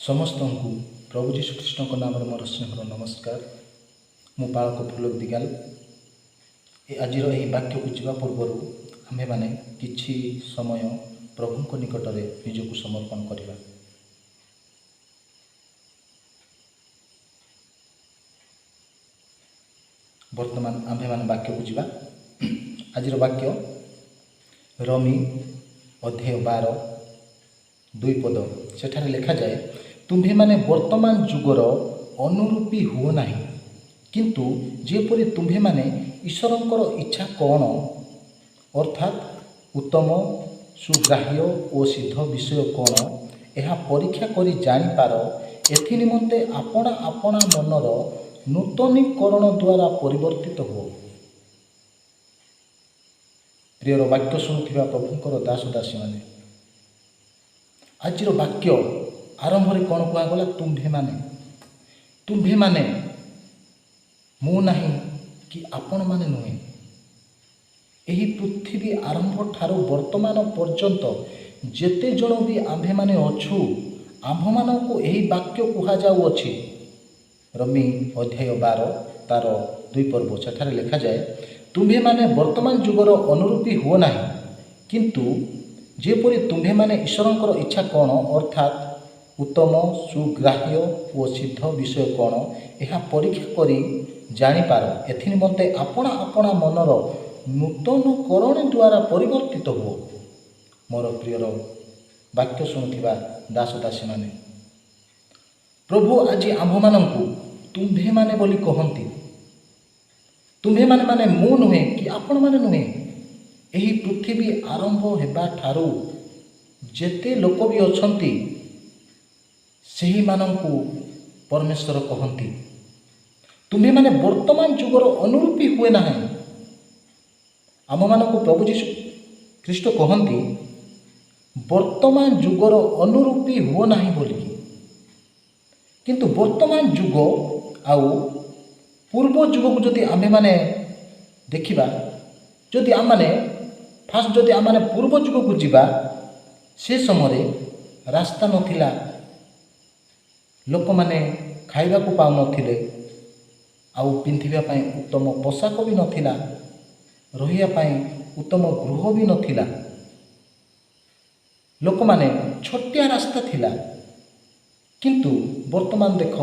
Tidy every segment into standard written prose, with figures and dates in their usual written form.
ସମସ୍ତଙ୍କୁ ପ୍ରଭୁ ଯୀଶୁ ଖ୍ରୀଷ୍ଟଙ୍କ ନାମରେ ମୋର ସ୍ନେହର ନମସ୍କାର। ମୁଁ ପାଳକ ପୁଲକ ଦିଗାଲ। ଆଜିର ଏହି ବାକ୍ୟକୁ ଯିବା ପୂର୍ବରୁ ଆମ୍ଭେମାନେ କିଛି ସମୟ ପ୍ରଭୁଙ୍କ ନିକଟରେ ନିଜକୁ ସମର୍ପଣ କରିବା। ବର୍ତ୍ତମାନ ଆମ୍ଭେମାନେ ବାକ୍ୟକୁ ଯିବା। ଆଜିର ବାକ୍ୟ ରୋମୀ ଅଧ୍ୟାୟ 12 2 ପଦ। ସେଠାରେ ଲେଖାଯାଏ, ତୁମ୍ଭେମାନେ ବର୍ତ୍ତମାନ ଯୁଗର ଅନୁରୂପୀ ହୁଅ ନାହିଁ, କିନ୍ତୁ ଯେପରି ତୁମ୍ଭେମାନେ ଈଶ୍ୱରଙ୍କର ଇଚ୍ଛା କ'ଣ, ଅର୍ଥାତ୍ ଉତ୍ତମ, ସୁଗ୍ରାହ୍ୟ ଓ ସିଦ୍ଧ ବିଷୟ କ'ଣ, ଏହା ପରୀକ୍ଷା କରି ଜାଣିପାର। ଏଥି ନିମନ୍ତେ ଆପଣା ଆପଣା ମନର ନୂତନୀକରଣ ଦ୍ୱାରା ପରିବର୍ତ୍ତିତ ହୁଅ। ପ୍ରିୟର ବାକ୍ୟ ଶୁଣୁଥିବା ପ୍ରଭୁଙ୍କର ଦାସ ଦାସୀମାନେ, ଆଜିର ବାକ୍ୟ ଆରମ୍ଭରେ କ'ଣ କୁହାଗଲା? ତୁମ୍ଭେମାନେ। ତୁମ୍ଭେମାନେ ମୁଁ ନାହିଁ କି ଆପଣମାନେ ନୁହେଁ। ଏହି ପୃଥିବୀ ଆରମ୍ଭ ଠାରୁ ବର୍ତ୍ତମାନ ପର୍ଯ୍ୟନ୍ତ ଯେତେ ଜଣ ବି ଆମ୍ଭେମାନେ ଅଛୁ, ଆମ୍ଭମାନଙ୍କୁ ଏହି ବାକ୍ୟ କୁହାଯାଉଅଛି। ରୋମୀ ଅଧ୍ୟାୟ 12 ତାର 2 ପର୍ବ, ସେଠାରେ ଲେଖାଯାଏ, ତୁମ୍ଭେମାନେ ବର୍ତ୍ତମାନ ଯୁଗର ଅନୁରୂପୀ ହୁଅ ନାହିଁ, କିନ୍ତୁ ଯେପରି ତୁମ୍ଭେମାନେ ଈଶ୍ୱରଙ୍କର ଇଚ୍ଛା କ'ଣ, ଅର୍ଥାତ୍ ଉତ୍ତମ, ସୁଗ୍ରାହ୍ୟ ଓ ସିଦ୍ଧ ବିଷୟ କ'ଣ, ଏହା ପରୀକ୍ଷା କରି ଜାଣିପାର। ଏଥି ନିମନ୍ତେ ଆପଣା ଆପଣା ମନର ନୂତନକରଣ ଦ୍ୱାରା ପରିବର୍ତ୍ତିତ ହୁଅ। ମୋର ପ୍ରିୟର ବାକ୍ୟ ଶୁଣୁଥିବା ଦାସ ଦାସୀମାନେ, ପ୍ରଭୁ ଆଜି ଆମ୍ଭମାନଙ୍କୁ ତୁମ୍ଭେମାନେ ବୋଲି କହନ୍ତି। ତୁମ୍ଭେମାନେ ମାନେ ମୁଁ ନୁହେଁ କି ଆପଣମାନେ ନୁହେଁ। ଏହି ପୃଥିବୀ ଆରମ୍ଭ ହେବା ଠାରୁ ଯେତେ ଲୋକ ବି ଅଛନ୍ତି, ସେହିମାନଙ୍କୁ ପରମେଶ୍ୱର କହନ୍ତି, ତୁମ୍ଭେମାନେ ବର୍ତ୍ତମାନ ଯୁଗର ଅନୁରୂପୀ ହୁଏ ନାହିଁ। ଆମମାନଙ୍କୁ ପ୍ରଭୁ ଯୀଶୁ ଖ୍ରୀଷ୍ଟ କହନ୍ତି, ବର୍ତ୍ତମାନ ଯୁଗର ଅନୁରୂପୀ ହୁଅ ନାହିଁ ବୋଲିକି। କିନ୍ତୁ ବର୍ତ୍ତମାନ ଯୁଗ ଆଉ ପୂର୍ବ ଯୁଗକୁ ଯଦି ଆମ୍ଭେମାନେ ଦେଖିବା, ଯଦି ଆମମାନେ ଫାଷ୍ଟ ଯଦି ଆମମାନେ ପୂର୍ବ ଯୁଗକୁ ଯିବା, ସେ ସମୟରେ ରାସ୍ତା ନଥିଲା, ଲୋକମାନେ ଖାଇବାକୁ ପାଉନଥିଲେ, ଆଉ ପିନ୍ଧିବା ପାଇଁ ଉତ୍ତମ ପୋଷାକ ବି ନଥିଲା, ରହିବା ପାଇଁ ଉତ୍ତମ ଗୃହ ବି ନଥିଲା, ଲୋକମାନେ ଛୋଟିଆ ରାସ୍ତା ଥିଲା। କିନ୍ତୁ ବର୍ତ୍ତମାନ ଦେଖ,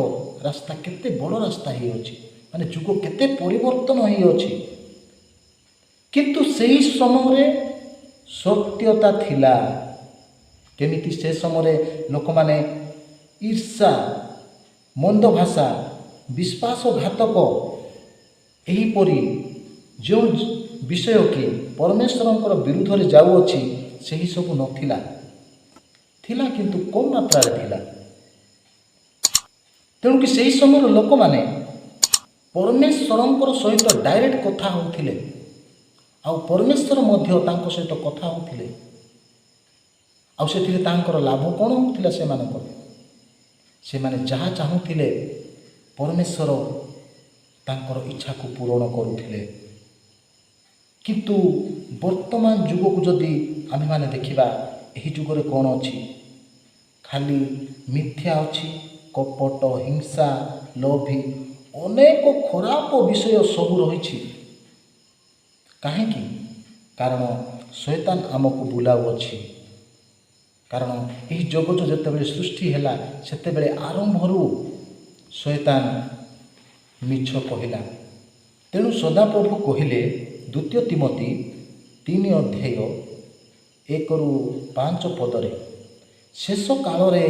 ରାସ୍ତା କେତେ ବଡ଼ ରାସ୍ତା ହେଇଅଛି, ମାନେ ଯୁଗ କେତେ ପରିବର୍ତ୍ତନ ହେଇଅଛି। କିନ୍ତୁ ସେହି ସମୟରେ ସତ୍ୟତା ଥିଲା। କେମିତି ସେ ସମୟରେ ଲୋକମାନେ ଈର୍ଷା, ମନ୍ଦ ଭାଷା, ବିଶ୍ୱାସଘାତକ, ଏହିପରି ଯେଉଁ ବିଷୟ କି ପରମେଶ୍ୱରଙ୍କର ବିରୁଦ୍ଧରେ ଯାଉଅଛି, ସେହି ସବୁ ନଥିଲା। ଥିଲା କିନ୍ତୁ କମ୍ ମାତ୍ରାରେ ଥିଲା। ତେଣୁକି ସେହି ସମୟର ଲୋକମାନେ ପରମେଶ୍ୱରଙ୍କର ସହିତ ଡାଇରେକ୍ଟ କଥା ହେଉଥିଲେ, ଆଉ ପରମେଶ୍ୱର ମଧ୍ୟ ତାଙ୍କ ସହିତ କଥା ହେଉଥିଲେ। ଆଉ ସେଥିରେ ତାଙ୍କର ଲାଭ କ'ଣ ହେଉଥିଲା ସେମାନଙ୍କର? ସେମାନେ ଯାହା ଚାହୁଁଥିଲେ ପରମେଶ୍ୱର ତାଙ୍କର ଇଚ୍ଛାକୁ ପୂରଣ କରୁଥିଲେ। କିନ୍ତୁ ବର୍ତ୍ତମାନ ଯୁଗକୁ ଯଦି ଆମେମାନେ ଦେଖିବା, ଏହି ଯୁଗରେ କ'ଣ ଅଛି? ଖାଲି ମିଥ୍ୟା ଅଛି, କପଟ, ହିଂସା, ଲୋଭୀ, ଅନେକ ଖରାପ ବିଷୟ ସବୁ ରହିଛି। କାହିଁକି? କାରଣ ଶୈତାନ ଆମକୁ ବୁଲାଉଅଛି। କାରଣ ଏହି ଜଗତ ଯେତେବେଳେ ସୃଷ୍ଟି ହେଲା, ସେତେବେଳେ ଆରମ୍ଭରୁ ଶୈତାନ ମିଛ କହିଲା। ତେଣୁ ସଦାପ୍ରଭୁ କହିଲେ, ଦ୍ୱିତୀୟ ତିମୋଥି 3 ଅଧ୍ୟାୟ 1ରୁ 5 ପଦରେ, ଶେଷ କାଳରେ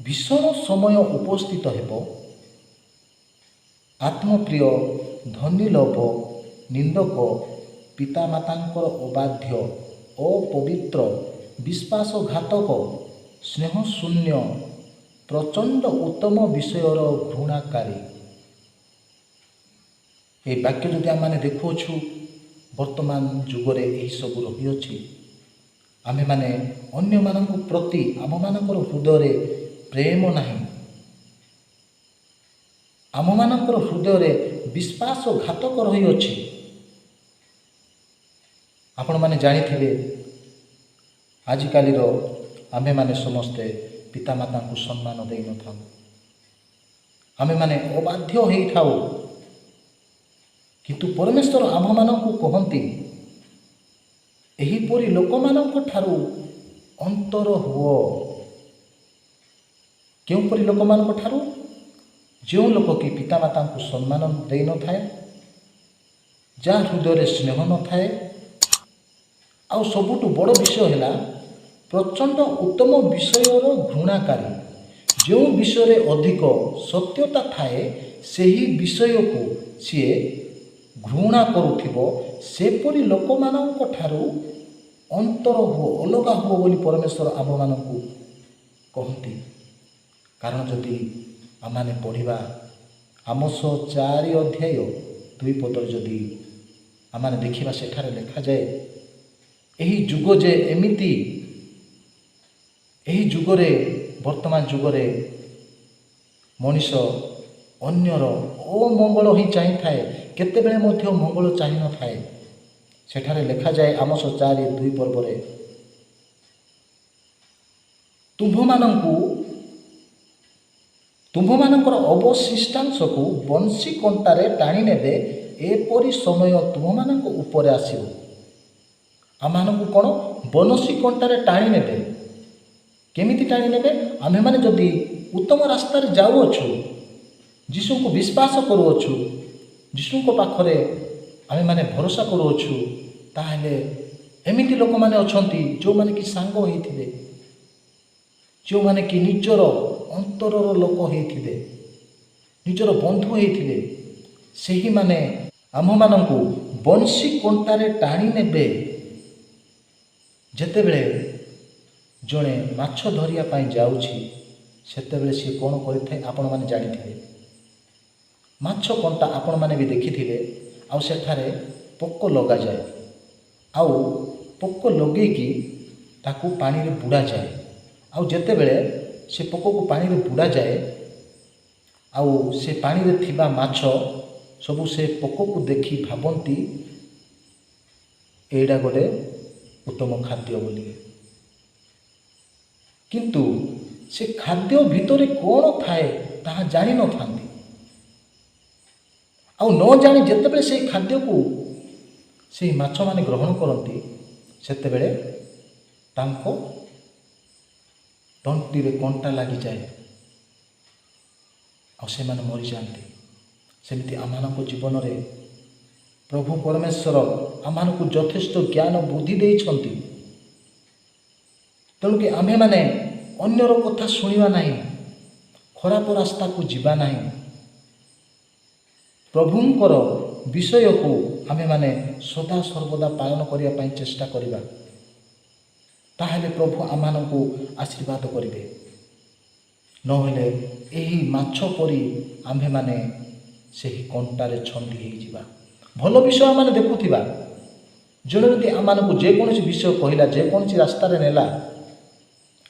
ଭୀଷଣ ସମୟ ଉପସ୍ଥିତ ହେବ। ଆତ୍ମପ୍ରିୟ, ଧନୀ ଲୋଭ, ନିନ୍ଦକ, ପିତାମାତାଙ୍କର ଅବାଧ୍ୟ, ଅପବିତ୍ର, ବିଶ୍ୱାସଘାତକ, ସ୍ନେହଶୂନ୍ୟ, ପ୍ରଚଣ୍ଡ ଉତ୍ତମ ବିଷୟର ଘୃଣାକାରୀ। ଏହି ବାକ୍ୟ ଯଦି ଆମମାନେ ଦେଖୁଅଛୁ, ବର୍ତ୍ତମାନ ଯୁଗରେ ଏହିସବୁ ରହିଅଛି। ଆମ୍ଭେମାନେ ଅନ୍ୟମାନଙ୍କ ପ୍ରତି ଆମମାନଙ୍କର ହୃଦୟରେ ପ୍ରେମ ନାହିଁ, ଆମମାନଙ୍କର ହୃଦୟରେ ବିଶ୍ୱାସଘାତକ ରହିଅଛି। ଆପଣମାନେ ଜାଣିଥିବେ, ଆଜିକାଲିର ଆମ୍ଭେମାନେ ସମସ୍ତେ ପିତାମାତାଙ୍କୁ ସମ୍ମାନ ଦେଇନଥାଉ, ଆମେମାନେ ଅବାଧ୍ୟ ହେଇଥାଉ। କିନ୍ତୁ ପରମେଶ୍ୱର ଆମ୍ଭମାନଙ୍କୁ କହନ୍ତି, ଏହିପରି ଲୋକମାନଙ୍କ ଠାରୁ ଅନ୍ତର ହୁଅ। କେଉଁପରି ଲୋକମାନଙ୍କ ଠାରୁ? ଯେଉଁ ଲୋକ କି ପିତାମାତାଙ୍କୁ ସମ୍ମାନ ଦେଇନଥାଏ, ଯାହା ହୃଦୟରେ ସ୍ନେହ ନଥାଏ, ଆଉ ସବୁଠୁ ବଡ଼ ବିଷୟ ହେଲା ପ୍ରଚଣ୍ଡ ଉତ୍ତମ ବିଷୟର ଘୃଣାକାରୀ। ଯେଉଁ ବିଷୟରେ ଅଧିକ ସତ୍ୟତା ଥାଏ, ସେହି ବିଷୟକୁ ସିଏ ଘୃଣା କରୁଥିବ, ସେପରି ଲୋକମାନଙ୍କ ଠାରୁ ଅନ୍ତର ହୁଅ, ଅଲଗା ହୁଅ ବୋଲି ପରମେଶ୍ୱର ଆମ୍ଭମାନଙ୍କୁ କହନ୍ତି। କାରଣ ଯଦି ଆମମାନେ ପଢ଼ିବା ଆମୋସ 4 ଅଧ୍ୟାୟ 2 ପଦରେ ଯଦି ଆମମାନେ ଦେଖିବା, ସେଠାରେ ଲେଖାଯାଏ, ଏହି ଯୁଗ ଯେ ଏମିତି, ଏହି ଯୁଗରେ, ବର୍ତ୍ତମାନ ଯୁଗରେ ମଣିଷ ଅନ୍ୟର ଅମଙ୍ଗଳ ହିଁ ଚାହିଁଥାଏ, କେତେବେଳେ ମଧ୍ୟ ମଙ୍ଗଳ ଚାହିଁନଥାଏ। ସେଠାରେ ଲେଖାଯାଏ ଆମୋସ 4:2 ପର୍ବରେ, ତୁମ୍ଭମାନଙ୍କର ଅବଶିଷ୍ଟାଂଶକୁ ବଂଶୀ କଣ୍ଟାରେ ଟାଣି ନେବେ, ଏପରି ସମୟ ତୁମ୍ଭମାନଙ୍କ ଉପରେ ଆସିବ। ଆମମାନଙ୍କୁ କ'ଣ ବନଶୀ କଣ୍ଟାରେ ଟାଣି ନେବେ? କେମିତି ଟାଣି ନେବେ? ଆମ୍ଭେମାନେ ଯଦି ଉତ୍ତମ ରାସ୍ତାରେ ଯାଉଅଛୁ, ଯୀଶୁଙ୍କୁ ବିଶ୍ୱାସ କରୁଅଛୁ, ଯୀଶୁଙ୍କ ପାଖରେ ଆମେମାନେ ଭରସା କରୁଅଛୁ, ତାହେଲେ ଏମିତି ଲୋକମାନେ ଅଛନ୍ତି ଯେଉଁମାନେ କି ସାଙ୍ଗ ହେଇଥିବେ, ଯେଉଁମାନେ କି ନିଜର ଅନ୍ତରର ଲୋକ ହେଇଥିବେ, ନିଜର ବନ୍ଧୁ ହେଇଥିବେ, ସେହିମାନେ ଆମ୍ଭମାନଙ୍କୁ ବଂଶୀ କଣ୍ଟାରେ ଟାଣି ନେବେ। ଯେତେବେଳେ ଜଣେ ମାଛ ଧରିବା ପାଇଁ ଯାଉଛି, ସେତେବେଳେ ସିଏ କ'ଣ କରିଥାଏ ଆପଣମାନେ ଜାଣିଥିବେ। ମାଛ କଣ୍ଟା ଆପଣମାନେ ବି ଦେଖିଥିବେ। ଆଉ ସେଠାରେ ପୋକ ଲଗାଯାଏ, ଆଉ ପୋକ ଲଗେଇକି ତାକୁ ପାଣିରେ ବୁଡ଼ାଯାଏ। ଆଉ ଯେତେବେଳେ ସେ ପୋକକୁ ପାଣିରେ ବୁଡ଼ାଯାଏ, ଆଉ ସେ ପାଣିରେ ଥିବା ମାଛ ସବୁ ସେ ପୋକକୁ ଦେଖି ଭାବନ୍ତି ଏଇଟା ଗୋଟେ ଉତ୍ତମ ଖାଦ୍ୟ ବୋଲି। କିନ୍ତୁ ସେ ଖାଦ୍ୟ ଭିତରେ କ'ଣ ଥାଏ ତାହା ଜାଣିନଥାନ୍ତି। ଆଉ ନ ଜାଣି ଯେତେବେଳେ ସେଇ ଖାଦ୍ୟକୁ ସେଇ ମାଛମାନେ ଗ୍ରହଣ କରନ୍ତି, ସେତେବେଳେ ତାଙ୍କ ତଣ୍ଟିରେ କଣ୍ଟା ଲାଗିଯାଏ ଆଉ ସେମାନେ ମରିଯାଆନ୍ତି। ସେମିତି ଆମମାନଙ୍କ ଜୀବନରେ ପ୍ରଭୁ ପରମେଶ୍ୱର ଆମମାନଙ୍କୁ ଯଥେଷ୍ଟ ଜ୍ଞାନ ବୁଦ୍ଧି ଦେଇଛନ୍ତି। ତେଣୁକି ଆମ୍ଭେମାନେ ଅନ୍ୟର କଥା ଶୁଣିବା ନାହିଁ, ଖରାପ ରାସ୍ତାକୁ ଯିବା ନାହିଁ। ପ୍ରଭୁଙ୍କର ବିଷୟକୁ ଆମ୍ଭେମାନେ ସଦା ସର୍ବଦା ପାଳନ କରିବା ପାଇଁ ଚେଷ୍ଟା କରିବା, ତାହେଲେ ପ୍ରଭୁ ଆମମାନଙ୍କୁ ଆଶୀର୍ବାଦ କରିବେ। ନହେଲେ ଏହି ମାଛ ପରି ଆମ୍ଭେମାନେ ସେହି କଣ୍ଟାରେ ଛନ୍ଦି ହେଇଯିବା। ଭଲ ବିଷୟ ଆମମାନେ ଦେଖୁଥିବା, ଜଣେ ଯଦି ଆମମାନଙ୍କୁ ଯେକୌଣସି ବିଷୟ କହିଲା, ଯେକୌଣସି ରାସ୍ତାରେ ନେଲା,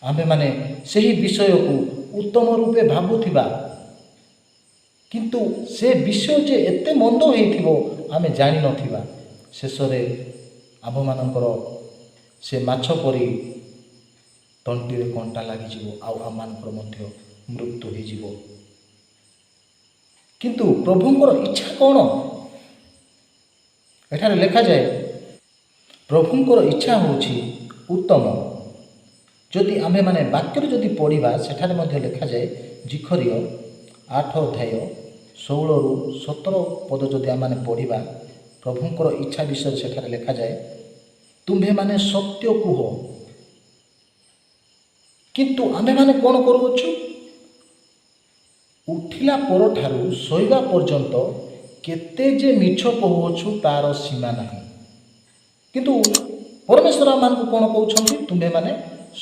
ଆମ୍ଭେମାନେ ସେହି ବିଷୟକୁ ଉତ୍ତମ ରୂପେ ଭାବୁଥିବା, କିନ୍ତୁ ସେ ବିଷୟ ଯେ ଏତେ ମନ୍ଦ ହେଇଥିବ ଆମେ ଜାଣିନଥିବା। ଶେଷରେ ଆମ୍ଭମାନଙ୍କର ସେ ମାଛ ପରି ତଣ୍ଟିରେ କଣ୍ଟା ଲାଗିଯିବ ଆଉ ଆମମାନଙ୍କର ମଧ୍ୟ ମୃତ୍ୟୁ ହେଇଯିବ। କିନ୍ତୁ ପ୍ରଭୁଙ୍କର ଇଚ୍ଛା କ'ଣ? ଏଠାରେ ଲେଖାଯାଏ, ପ୍ରଭୁଙ୍କର ଇଚ୍ଛା ହେଉଛି ଉତ୍ତମ। ଯଦି ଆମ୍ଭେମାନେ ବାକ୍ୟରେ ଯଦି ପଢ଼ିବା, ସେଠାରେ ମଧ୍ୟ ଲେଖାଯାଏ, ଜିଖରିୟ 8 ଅଧ୍ୟାୟ 16ରୁ 17 ପଦ ଯଦି ଆମେମାନେ ପଢ଼ିବା, ପ୍ରଭୁଙ୍କର ଇଚ୍ଛା ବିଷୟରେ ସେଠାରେ ଲେଖାଯାଏ, ତୁମ୍ଭେମାନେ ସତ୍ୟ କୁହ। କିନ୍ତୁ ଆମ୍ଭେମାନେ କ'ଣ କରୁଅଛୁ? ଉଠିଲା ପରଠାରୁ ଶୋଇବା ପର୍ଯ୍ୟନ୍ତ କେତେ ଯେ ମିଛ କହୁଅଛୁ, ତାର ସୀମା ନାହିଁ। କିନ୍ତୁ ପରମେଶ୍ୱର ଆମମାନଙ୍କୁ କ'ଣ କହୁଛନ୍ତି? ତୁମ୍ଭେମାନେ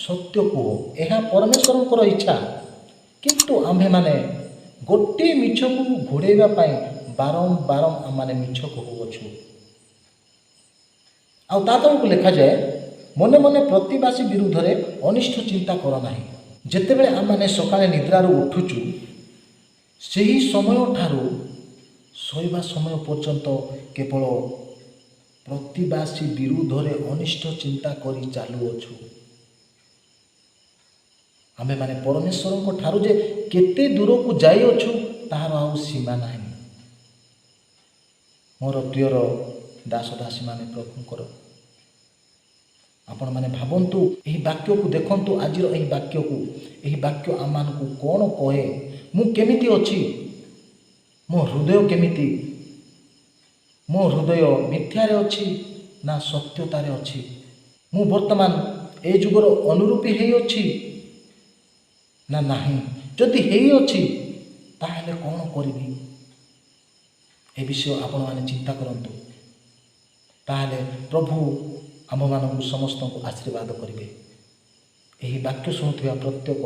ସତ୍ୟ କୁହ। ଏହା ପରମେଶ୍ୱରଙ୍କର ଇଚ୍ଛା। କିନ୍ତୁ ଆମ୍ଭେମାନେ ଗୋଟିଏ ମିଛକୁ ଘୋଡ଼େଇବା ପାଇଁ ବାରମ୍ବାର ଆମମାନେ ମିଛ କହୁଅଛୁ। ଆଉ ତା ତଳକୁ ଲେଖାଯାଏ, ମନେ ମନେ ପ୍ରତିବାସୀ ବିରୁଦ୍ଧରେ ଅନିଷ୍ଟ ଚିନ୍ତା କର ନାହିଁ। ଯେତେବେଳେ ଆମମାନେ ସକାଳେ ନିଦ୍ରାରୁ ଉଠୁଛୁ, ସେହି ସମୟଠାରୁ ଶୋଇବା ସମୟ ପର୍ଯ୍ୟନ୍ତ କେବଳ ପ୍ରତିବାସୀ ବିରୁଦ୍ଧରେ ଅନିଷ୍ଟ ଚିନ୍ତା କରି ଚାଲୁଅଛୁ। ଆମେମାନେ ପରମେଶ୍ୱରଙ୍କ ଠାରୁ ଯେ କେତେ ଦୂରକୁ ଯାଇଅଛୁ, ତାହାର ଆଉ ସୀମା ନାହିଁ। ମୋର ପ୍ରିୟର ଦାସ ଦାସୀମାନେ, ପ୍ରଭୁଙ୍କର ଆପଣମାନେ ଭାବନ୍ତୁ, ଏହି ବାକ୍ୟକୁ ଦେଖନ୍ତୁ। ଆଜିର ଏହି ବାକ୍ୟକୁ, ଏହି ବାକ୍ୟ ଆମମାନଙ୍କୁ କ'ଣ କହେ? ମୁଁ କେମିତି ଅଛି? ମୋ ହୃଦୟ କେମିତି? ମୋ ହୃଦୟ ମିଥ୍ୟାରେ ଅଛି ନା ସତ୍ୟତାରେ ଅଛି? ମୁଁ ବର୍ତ୍ତମାନ ଏ ଯୁଗର ଅନୁରୂପୀ ହେଇଅଛି ନା ନାହିଁ? ଯଦି ହେଇଅଛି, ତାହେଲେ କ'ଣ କରିବି? ଏ ବିଷୟ ଆପଣମାନେ ଚିନ୍ତା କରନ୍ତୁ। ତାହେଲେ ପ୍ରଭୁ ଆମ୍ଭମାନଙ୍କୁ ସମସ୍ତଙ୍କୁ ଆଶୀର୍ବାଦ କରିବେ। ଏହି ବାକ୍ୟ ଶୁଣୁଥିବା ପ୍ରତ୍ୟେକ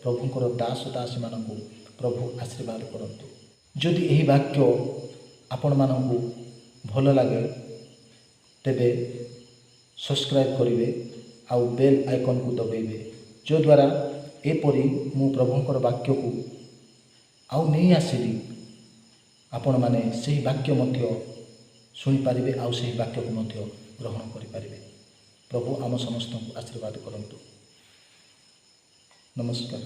ପ୍ରଭୁଙ୍କର ଦାସ ଦାସୀମାନଙ୍କୁ ପ୍ରଭୁ ଆଶୀର୍ବାଦ କରନ୍ତୁ। ଯଦି ଏହି ବାକ୍ୟ ଆପଣମାନଙ୍କୁ ଭଲ ଲାଗେ, ତେବେ ସବସ୍କ୍ରାଇବ୍ କରିବେ ଆଉ ବେଲ୍ ଆଇକନ୍କୁ ଦବାଇବେ, ଯଦ୍ୱାରା ଏପରି ମୁଁ ପ୍ରଭୁଙ୍କର ବାକ୍ୟକୁ ଆଉ ନେଇ ଆସିବି, ଆପଣମାନେ ସେହି ବାକ୍ୟ ମଧ୍ୟ ଶୁଣିପାରିବେ ଆଉ ସେହି ବାକ୍ୟକୁ ମଧ୍ୟ ଗ୍ରହଣ କରିପାରିବେ। ପ୍ରଭୁ ଆମ ସମସ୍ତଙ୍କୁ ଆଶୀର୍ବାଦ କରନ୍ତୁ। ନମସ୍କାର।